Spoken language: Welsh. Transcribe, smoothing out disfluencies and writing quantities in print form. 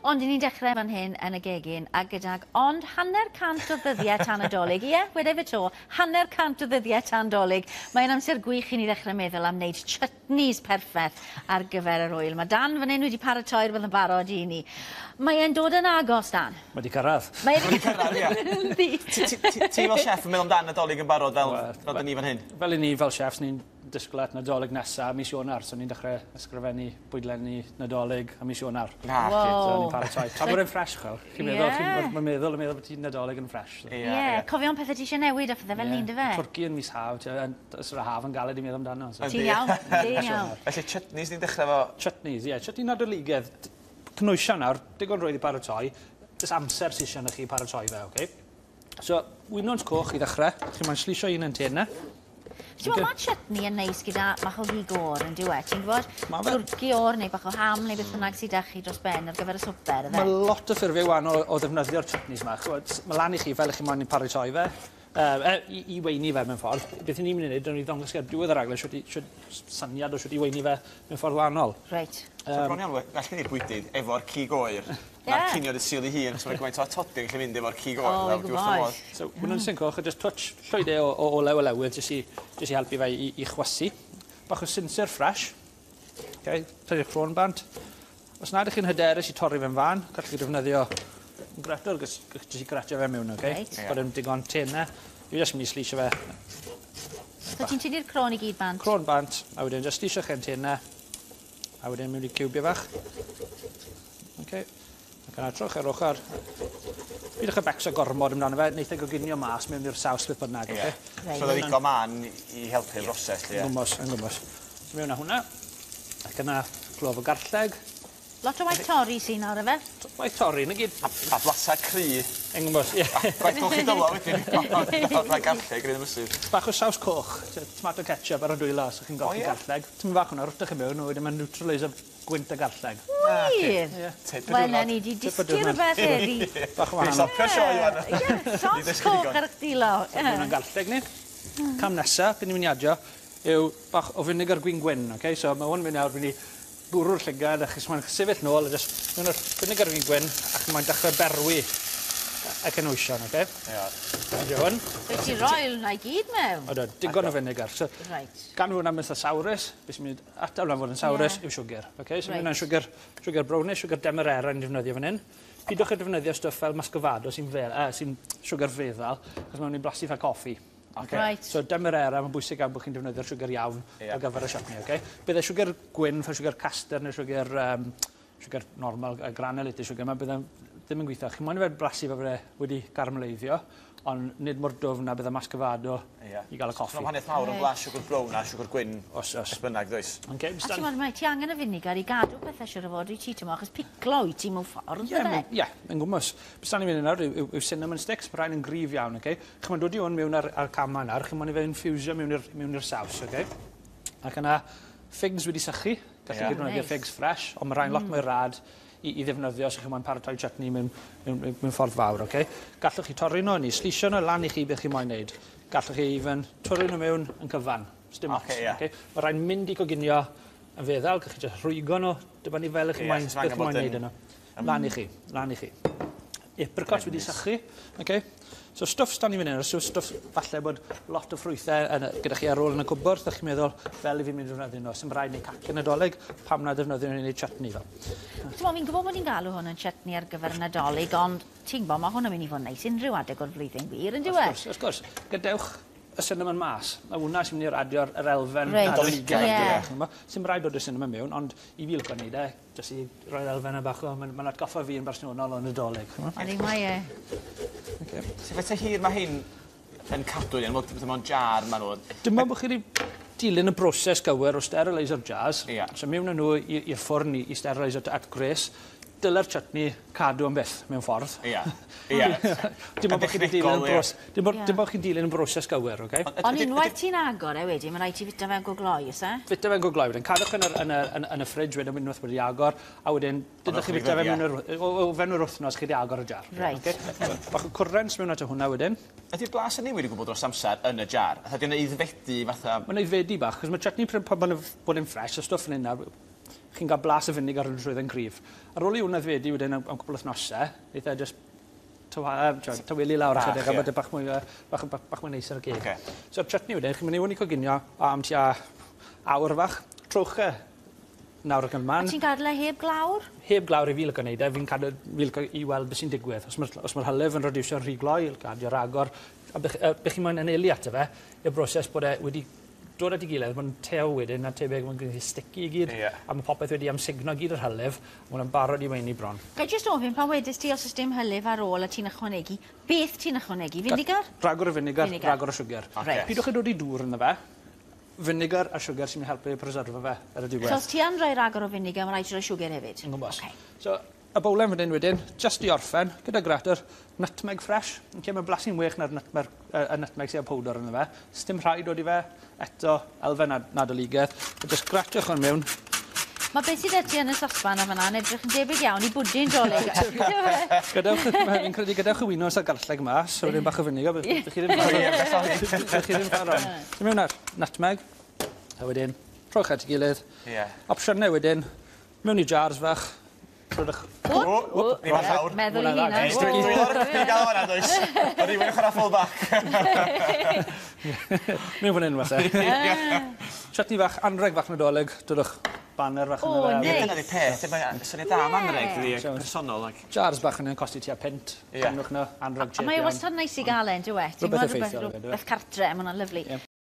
Ond 'yn ni'n dechre fan hyn yn y gegin a gydag ond 50 o ddyddie tan y 'Dolig. Ie, weda i fe 'to, 50 o ddyddie tan 'Dolig. Mae'n amser gwych i ni ddechre meddwl am wneud chutneys perffeth ar gyfer yr ŵyl. Ma' Dan fan 'yn wedi paratoi rwbeth yn barod i ni. Mae e'n dod yn agos, Dan. Mae 'di cyrradd. Mae e 'di Mae 'di cyrradd ie. Yndi. Ti ti ti ti fel chef yn meddwl amdan Nadolig yn barod fel fel 'dyn ni fan hyn? Fel 'yn ni fel chefs ni'n disgwl at Nadolig nesa mis Ionawr so ni'n dechre ysgrifennu bwydlenni Nadolig am mis Ionawr. Na ti. Wow. So ni'n paratoi. Tra bod e'n ffres ch'wel'. Chi'n meddwl chi'n Ie. ma' meddwl yn meddwl byti Nadolig yn ffres so. Ie Ie cofio am pethe ti isie newid a phethe fel 'ny on'd yfe? Twrci yn mis Haf ti yn sort of haf yn galed i meddwl amdano so. Ti'n iawn ti'n iawn. Felly chutneys ni'n dechre efo? Chutneys ie chutney Nadoligedd. Cynwysion nawr, digon rwydd i paratoi. Jyst amser sy isie arnoch chi i paratoi fe oce? So, winwns coch i ddechrau. Chi moyn slisio un yn tene. Ti'n gwbod, ma' chutney yn neis gyda bach o gig o'r, yn dyw e? Ti'n gwbod? Ma' fe. Twrci o'r neu bach o ham neu beth bynnag sy 'da chi dros ben ar gyfer y swper, yfe? Ma' lot o ffurfie wahanol o ddefnyddio'r chutneys 'ma. Ch'mod, ma' lan i chi fel 'ych chi moyn i paratoi fe. Yy yy i i weini fe mewn ffordd. Beth 'yn ni'n myn' i neud, newn ni ddangos chi ar diwedd y raglen shwt i shwt syniad o shwt i weini fe mewn ffordd wahanol. Reit. So bron iawn we- well gen i'r bwydydd efo'r cig oer. Ie. Na'r cinio dy' Sul 'i hun achos ma' 'na gymaint o atodion gallu mynd efo'r cig oer. O fel fi'n dwi wrth fy gwbod. modd. So winwnsyn coch a jyst twtsh llwy de o o olew olewydd jyst i jyst i helpu fe i i chwysu. Bach o sinsir ffres. Okay, tynnu'r croen bant. Os nad 'ych chi'n hyderus i torri fe'n fân, gallwch chi defnyddio grator jys jyst i gratio fe miwn, oce? Reit. Ie. Bod e'n digon tene. Fi jyst myn' i slisio fe. So ti'n tynnu'r croen i gyd bant? Croen bant, a wedyn jyst slisio chi'n tene. A wedyn mewn i ciwbie fach. Oce. Ac yna trowch ar ochor. Pidwch â becso gormod amdano fe, neith e goginio mas mewn i'r saws beth bynnag, oce? Ie. Reit. So o'dd o ddigon mân i helpu'r broses 'lly ie? Yn gwmws, yn gwmws. So mewn â hwnna. Ac yna clof o garlleg. Lot o waith torri sy nawr yfe? Waith torri, 'na gyd. A a blasa cry. Yn gwmws, ie. Gwaith golchi dylo wedyn. Rhai garlleg yr un ymysedd. Bach o saws coch, tomato ketchup ar y dwylo os 'ych chi'n golchi garlleg. Tymed bach hwnna, rwtwch chi mewn a wedyn ma'n niwtraleisio gwynt y garlleg. Wir? Ie. Tip y Wel diwrnod. na ni 'di dysgu rwbeth heddi. Bach yn wahanol. Dwi'n stopio sioe ŵan. Ie, sos coch ar 'ych dwylo. So hwnna'n garlleg ni. Cam nesa, be' ni myn' i adio yw bach o vinegar gwin gwyn, oce? So ma' hwn myn' nawr myn' i bwrw'r llygad a chi moyn sefyll nôl a jyst mewn â'r vinegar gwin gwyn a chi moyn dechre berwi y cynwysion, oce? Ie. Adio hwn. Wyt ti roi wnna i gyd mewn? Ydw, digon o vinegar. So, Reit. gan fod hwnna'n eitha sawrus, be' sy'n mynd atal hwnna fod yn sawrus yw siwgr. Oce, so ma' hwnna'n siwgr, siwgr brownish, siwgr demerara ni'n defnyddio fan hyn. Pidwch â defnyddio stwff fel muscovado sy'n fel, sy'n siwgr feddal, achos ma'n mynd i blasu fel coffi. Oce. Reit. So demerara, mae'n bwysig iawn bod chi'n defnyddio'r siwgr iawn Ie. ar gyfer y chutney, oce? Bydde siwgr gwyn fel siwgr castor neu siwgr um, siwgr normal, granulated sugar, ma' bydde ddim yn gweithio. Chi moyn i fe blasu fel bod e wedi carameleiddio, ond nid mor dwfn a bydde muscovado Ie. i gael y coffi. Mae'n wahaniaeth mawr yn blas siwgr brown a siwgr gwyn. Os, os. Beth bynnag, does? Okay, A ti'n meddwl, ti angen y vinegar i gadw pethau siŵr o fod wyt ti, ti'n meddwl, achos piclo wyt ti mewn ffordd, Ie, yndyfe? ie, yn gwmws. Beth ni'n mynd nawr yw, yw, yw cinnamon sticks, mae rhain yn gryf iawn, okay? Chi'n mynd dod i hwn mewn ar cama nawr, chi'n mynd i fe infusio mewn i'r saws, okay? Ac yna, figs wedi sychu, gallu Ie. yeah. defnyddio Neis. figs fresh, ond mae rhain lot mwy rad i ddefnyddio os ych chi'n moyn paratoi chutney mewn ffordd fawr, okay? Gallwch chi torri nhw, neu slisio nhw lan i chi beth chi'n moyn neud. Gallwch chi even torri nhw mewn yn cyfan. Sdim ots, Ocê, ie. okay? Mae rhain mynd i coginio yn feddal, gallwch chi jyst rhwygo nhw, dibynnu fel ych chi'n Ie, moyn, so angen beth chi'n bod moyn yn- neud yno. Lan i chi, lan i chi. Apricots wedi sychu, okay? So stwff sdan ni fan hyn, so stwff falle bod lot o ffrwythau yn, gyda chi ar ôl yn y cwbwrdd, ddech chi'n meddwl, fel i fi'n mynd i ddefnyddio nhw, sy'n rhaid neu cacen Nadolig, pam na ddefnyddio nhw i wneud chutney fel. Ti'n meddwl, fi'n gwybod bod ni'n galw hwn yn chutney ar gyfer y Nadolig, ond ti'n gwybod, mae hwn yn mynd i fod yn neis unrhyw adeg o'r flwyddyn wir, yn dyw e? Wrth gwrs, wrth gwrs. Gadewch y cinnamon mas. Mae hwnna sy'n mynd i'r adio'r yr elfen Reit, Nadoligaidd. ie. Yeah. Sy'n rhaid dod y cinnamon mewn, ond i fi licio neud e, jyst i roi'r elfen yna bach o, mae'n ma atgoffa fi yn bersonol o Nadolig. ch'mo'? Yndi, mae e. Okay. So faint o hir mae hyn yn cadw i, yn mewn jar ma nhw. Dim ond bod chi wedi dilyn y broses gywir o steriliso'r jars. Ie. So mewn â nhw i'r ffwrn i sterilisio at gwres. Dyle'r chutney cadw am byth mewn ffordd. Ie. Ie. Dim ond bod chi wedi dilyn y bros dim bod Ie. dim bod chi'n dilyn y broses gywir, oce? Ond unwaith ti'n agor e wedyn, mae rhaid ti fita fe'n go gloi, oes e? Fita fe'n go gloi wedyn. Cadwch yn yr, yn y, yn, yn y fridge wedyn unwaith wedi agor, a wedyn dydych chi Ond fita fe ie. mewn yr, o fewn yr wythnos chi wedi agor y jar. Reit. Ocê? Bach o currants mewn ato hwnna wedyn. Ydy'r blas yn newid o gwbl dros amser yn y jar? Fatha 'di o'n aeddfedu fatha... Mae'n aeddfedu bach, chos mae chutney pryd pan bod e'n ffres, y stwff yn hyn nawr, Chi'n cael blas y finegar yn trwyddo'n cryf. Ar ôl i hwnna aeddfedu wedyn am cwpl o wythnosau, neith e jyst tawelu lawr Bach, chydig a ie. bod e bach mwy bach mwy neis ar y geg. Ocê. So'r chutney wedyn, chi'n mynd i hwn i coginio am tua awr fach. Trowch e nawr ac yn man. A ti'n gadael e heb glawr? Heb glawr i fi licio neud e, fi'n cadw, fi licio i weld beth sy'n digwydd. Os mae'r hylif yn reducio'n rhy gloi, adio ragor, a be chi moyn anelu ato fe, yw'r broses bod e wedi dod at ei gilydd, mae'n tew wedyn, a tebyg mae'n gwneud sticky i gyd, a mae popeth wedi amsugno gyd yr hylif, a mae'n barod i weini bron. Ga i jyst ofyn, pan wedest ti os oes dim hylif ar ôl a ti'n ychwanegu, beth ti'n ychwanegu? Vinegar? Ragor o vinegar, Vinegar. ragor o siwgr. Reit. Pidwch â dod i dŵr ynddo fe, vinegar a siwgr sy'n helpu preserfo fe ar y diwedd. So os ti yn rhoi ragor o vinegar, mae rhaid ti roi siwgr hefyd? Yn gwybod. Ocê. So, y bowlen fan hyn wedyn, just i orffen, gyda grater, nutmeg fresh. Okay, mae blasu'n well na'r nutmeg, y nutmeg sy'n powdr ynddo fe. Sdim rhaid dod i fe, eto, elfen Nadoligaidd. A just gratiwch hwn mewn. Mae beth sydd 'da ti yn y sosban a fan'na yn edrych yn debyg iawn i bwdin Dolig. Gadewch, fi'n credu gadewch y winwns a'r garlleg mas, so wedyn bach o vinegar, bydych chi ddim bydych chi ddim fawr on. So mewn ar nutmeg, a wedyn, trowch at ei gilydd. Opsiynau wedyn, mewn i jars fach, rhodwch O, O, ni fan llawr. Meddwl i Hwnna hunan. dda. Dwi lawr y gael fan'na, does? O rhywun yn chwarae full back. Mewn fan hyn falle. Chutney fach, anreg fach Nadolig, dodwch banner fach O, ynddo fe. neis. Dyna di peth, mae'n syniad da am anreg, dwi personol. Ac... Jars bach yn costi tua punt. Prynwch nhw, anreg A cheap mae iawn. wastad neis i gael e, on'd yw e? Ti'n Rhywbeth gwbod effeithiol hefyd, yw e? Rhywbeth cartre, mae hwnna'n lyfli. Ie.